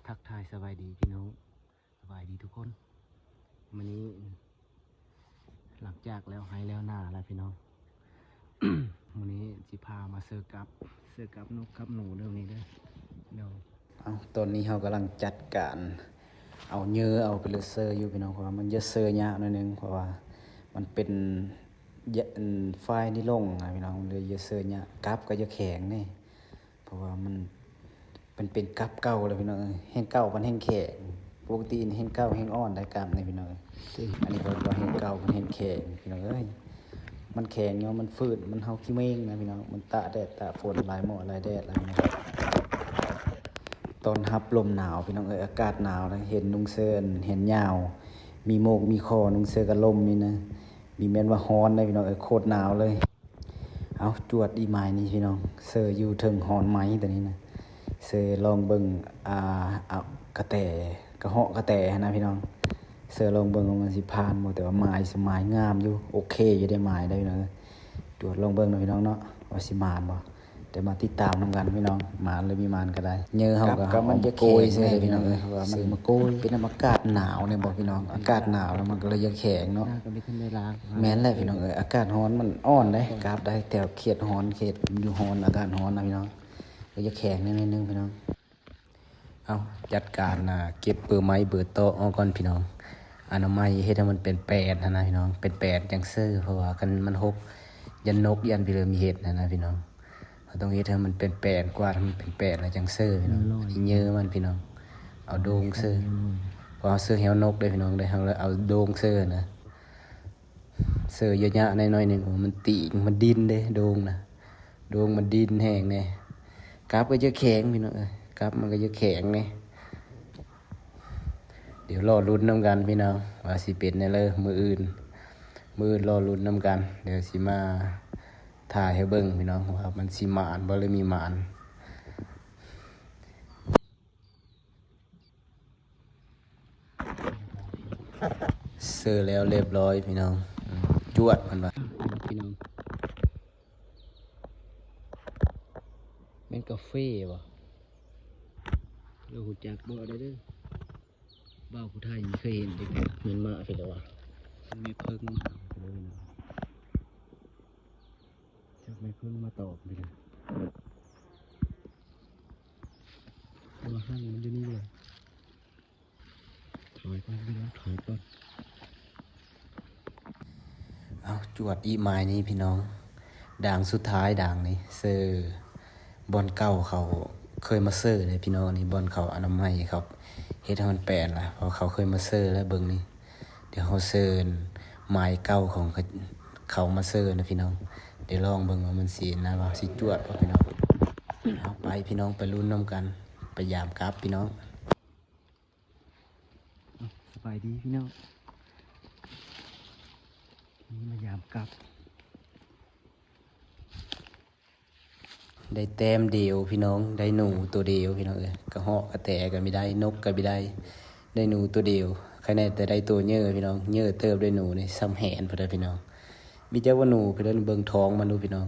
ທັກທາຍສະບາຍດີພີ່ນ້ອງ ສະບາຍດີທຸກຄົນ. ມື້ນີ້ຫຼັງຈາກແລ້ວໄຮ່ແລ້ວນາແລ້ວພີ່ນ້ອງ ມື້ນີ້ຊິພາມາເຊີກັບ ເຊີກັບນົກກັບໜູເດີ ນີ້ເດີ. ເອົາ ຕອນນີ້ເຮົາກຳລັງຈັດການເອົາເຫຍື່ອເອົາໄປເລີຍເຊີຢູ່ພີ່ນ້ອງ ເພາະວ່າມັນຈະເຊີຍາກໜ້ອຍໜຶ່ງ ເພາະວ່າມັນເປັນ ຢະ ອັນ ຝ້າຍນິລົງນະພີ່ນ້ອງ ມັນເລີຍຈະເຊີຍາກ ກັບກໍຈະແຂງແດ່ ເພາະວ່າມັນ ມັນເປັນກັບເກົ່າແລ້ວພີ່ນ້ອງເອີຍ ແຮ່ງເກົ່າມັນແຮ່ງແຂງ ປົກກະຕິແຮ່ງເກົ່າແຮ່ງອ່ອນໄດ໋ກັບນີ້ພີ່ນ້ອງເອີຍ. ອັນນີ້ເພິ່ນວ່າແຮ່ງເກົ່າມັນແຮ່ງແຂງພີ່ນ້ອງເອີຍ ມັນແຂງຍ້ອນມັນຝືດ ມັນເຮົາຂີ້ເໝັງນະພີ່ນ້ອງ ມັນຕາກແດດຕາກຝົນ ຫຼາຍໝໍ້ຫຼາຍແດດແລ້ວພີ່ນ້ອງ. ຕ້ອນຮັບລົມໜາວພີ່ນ້ອງເອີຍ ອາກາດໜາວນະ ເຫັນນຸ່ງເສື້ອແຂນຍາວ ມີໝວກມີຄໍ ນຸ່ງເສື້ອກັນລົມນີ້ນະ ບໍ່ແມ່ນວ່າຮ້ອນເດ້ພີ່ນ້ອງເອີຍ ໂຄດໜາວເລີຍ. ເອົາ ຈວດອີ່ໝາຍນີ້ພີ່ນ້ອງ ເຊີຢູ່ເທິງຮ້ອນໄມ້ຕົວນີ້ນະ ເຊີລອງເບິ່ງ ອ່າ ເອົາກະແຕ ກະເຫາະກະແຕຫັ້ນນະພີ່ນ້ອງ ເຊີລອງເບິ່ງວ່າມັນຊິຜ່ານບໍ່ ແຕ່ວ່າໝາຍຊິໝາຍງາມຢູ່ ໂອເຄຢູ່ເດ້ ໝາຍໄດ້ພີ່ນ້ອງເອີຍ. ຈວດລອງເບິ່ງເນາະພີ່ນ້ອງເນາະ ວ່າຊິໝານບໍ່ ແຕ່ມາຕິດຕາມນຳກັນພີ່ນ້ອງ ໝານຫຼືບໍ່ໝານກໍໄດ້. ເຫຍື່ອເຮົາກໍ ກັບມັນຈະແຂງແດ່ພີ່ນ້ອງເອີຍ ເຊີມາໂກຍ ເປັນອາກາດໜາວນີ້ບໍ່ພີ່ນ້ອງ ອາກາດໜາວແລ້ວມັນກໍເລີຍຈະແຂງເນາະ. ແມ່ນແຫຼະພີ່ນ້ອງເອີຍ ອາກາດຮ້ອນມັນອ່ອນເດ້ ກັບໄດ້ ແຕ່ເຂດຮ້ອນ ເຂດຢູ່ຮ້ອນ ອາກາດຮ້ອນນະພີ່ນ້ອງ ກໍຈະແຂງແດ່ໜ້ອຍໜຶ່ງພີ່ນ້ອງ. ເອົາ ຈັດການ ອ່າ ເກັບເບີໄມ້ເບີຕໍອອກກ່ອນພີ່ນ້ອງ ອະນາໄມເຮັດໃຫ້ມັນເປັນແປນຫັ້ນນະພີ່ນ້ອງ ເປັນແປນຈັ່ງເຊີ ເພາະວ່າຄັນມັນຫົກ ຢ້ານນົກຢ້ານພີ່ເລີມເຮັດຫັ້ນນະພີ່ນ້ອງ. ເຮົາຕ້ອງເຮັດໃຫ້ມັນເປັນແປນ ກວາດໃຫ້ມັນເປັນແປນແລ້ວຈັ່ງເຊີພີ່ນ້ອງ. ອັນນີ້ເຫຍື່ອມັນພີ່ນ້ອງ ເອົາໂດ່ງເຊີ ເພາະເຮົາເຊີແຮວນົກເດ້ພີ່ນ້ອງເດ້ ເຮົາເລີຍເອົາໂດ່ງເຊີນະ. ເຊີຢະຍະໜ້ອຍໜຶ່ງ ມັນຕີງ ມັນດິນເດ້ ໂດ່ງນະ ໂດ່ງມັນດິນແຮງແດ່ ກັບກໍຈະແຂງພີ່ນ້ອງເອີຍ ກັບມັນກໍຈະແຂງແດ່. ດຽວລໍລຸ້ນນຳກັນພີ່ນ້ອງ ວ່າຊິເປັນແນວໃດມື້ອື່ນ ມື້ອື່ນລໍລຸ້ນນຳກັນ ດຽວຊິມາຖ່າຍໃຫ້ເບິ່ງພີ່ນ້ອງ ວ່າມັນຊິໝານບໍ່ ຫຼືບໍ່ໝານ. ເຊີແລ້ວລຽບຮ້ອຍພີ່ນ້ອງ ອືມ ຈວດເພິ່ນວ່າ ພີ່ນ້ອງ ແມ່ນກາເຟບໍ່ ເຮົາຮູ້ຈັກບໍ່ ເດີ ເວົ້າຜູ້ໄທບໍ່ເຄີຍເຫັນເດ້ ແມ່ນມາພີ່ນ້ອງວ່າ ແມ່ເພິ່ງມາ ຈັກແມ່ເພິ່ງມາຕອບເດ້ ວ່າຫັ້ນມັນຢູ່ນີ້ແຫຼະ. ຖອຍກ່ອນພີ່ນ້ອງ ຖອຍກ່ອນ. ເອົາ ຈວດອີ່ໝາຍນີ້ພີ່ນ້ອງ ດາງສຸດທ້າຍ ດາງນີ້ ເຊີບ່ອນເກົ່າເຂົາເຄີຍມາເຊີເດ້ພີ່ນ້ອງ ນີ້ບ່ອນເຂົາອະນາໄມ ເຂົາເຮັດໃຫ້ມັນແປນລະ ເພາະເຂົາເຄີຍມາເຊີແລ້ວ ເບິ່ງນີ້ ດຽວເຮົາເຊີໝາຍເກົ່າຂອງເຂົາມາເຊີນະພີ່ນ້ອງ ດຽວລອງເບິ່ງວ່າມັນຊິນະ ວ່າຊິຈວດບໍ່ພີ່ນ້ອງ. ເອົາ ໄປພີ່ນ້ອງ ໄປລຸ້ນນຳກັນ ໄປຢາມກັບພີ່ນ້ອງ. ສະບາຍດີພີ່ນ້ອງ ມາຢາມກັບ ໄດ້ແຕ້ມດຽວພີ່ນ້ອງ ໄດ້ໜູໂຕດຽວພີ່ນ້ອງເອີຍ ກະເຫາະກະແຕກໍບໍ່ໄດ້ ນົກກໍບໍ່ໄດ້ ໄດ້ໜູໂຕດຽວ. ໃຄແນ່ແຕ່ໄດ້ໂຕເຫຍື່ອພີ່ນ້ອງ ເຫຍື່ອເຕີບໄດ້ໜູນີ້ ສ່ຳແຫນພຸ້ນເດີພີ່ນ້ອງ. ມີແຕ່ວ່າໜູພີ່ນ້ອງ ເບິ່ງທ້ອງມັນດູພີ່ນ້ອງ.